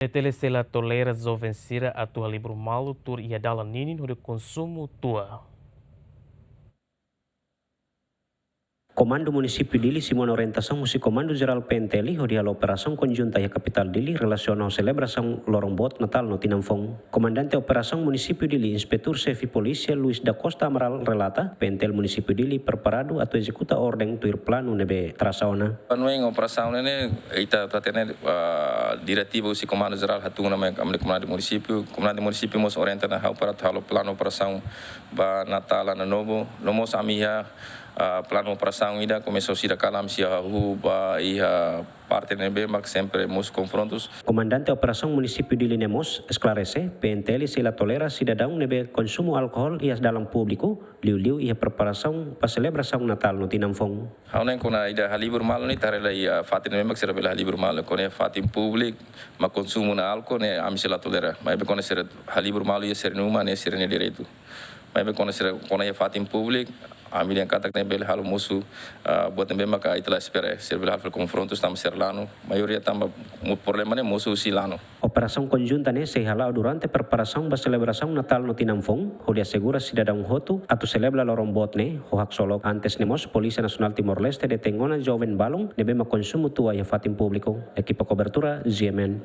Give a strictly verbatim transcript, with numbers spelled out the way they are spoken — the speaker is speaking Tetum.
PNTL sei la tolera joven sira atu halibur malu tuur iha dalan ninin hodi konsumu tua. Komandu Munisípiu Dili simu ona orientasaun husi Komandu Jerál PNTL hodi halo operasaun konjunta iha kapitál Dili relasiona ho selebrasaun loron boot Natál no Tinan Foun. Komandante Operasaun Munisípiu Dili, Inspetór Xefe Polísia Luis da Costa Amaral relata, PNTL Munisípiu Dili preparadu atu ezekuta orden tuir planu ne'ebé trasa ona. Anu em operasaun ne'e, ita hatene, ah, diretiva husi Komandu Jerál hatun ona mai ami-nia komandante munisípiu. Komandante munisípiu mós orienta ona ha'u para halo planu operasaun ba Natál, Ano Novo. No mós ami iha, ah, planu operasaun ida komesa husi ida kalan ami sei hahú ba iha parte ne'ebé mak sempre mosu konfrontus. Komandante Operasaun Munisípiu Dili ne'e mós esklarese, PNTL sei la tolera sidadaun ne'ebé konsumu alkohol iha dalan públiku, liuliu iha preparasaun ba selebrasaun Natál no Tinan Foun. Ha'u hanoin kona-ba ida halibur malu ne'e ita haree iha fatin ne'ebé mak sira bele halibur malu. Kona-ba fatin públiku mak konsumu ona alkohol ne'e ami sei la tolera. Maibé kona-ba sira halibur malu iha sira-nia uma ne'e sira-nia direitu. Maibé kona-ba sira kona-ba iha fatin públiku, ami dehan katak ne'e bele halo mosu, ah, buat ne'ebé maka ita la espera, sira bele halo konfrontus tanba sira lanu. Maioria tanba mo-, problema ne'e mosu husi lanu. Operasaun konjunta ne'e sei hala'o durante preparasaun ba selebrasaun Natál no Tinan Foun, hodi asegura sidadaun hotu atu selebra loron boot ne'e ho haksolok. Antes ne'e mós Polísia Nasionál Timor-Leste detein ona joven balun ne'ebé mak konsumu tua iha fatin públiku. Ekipa kobertura, GMN.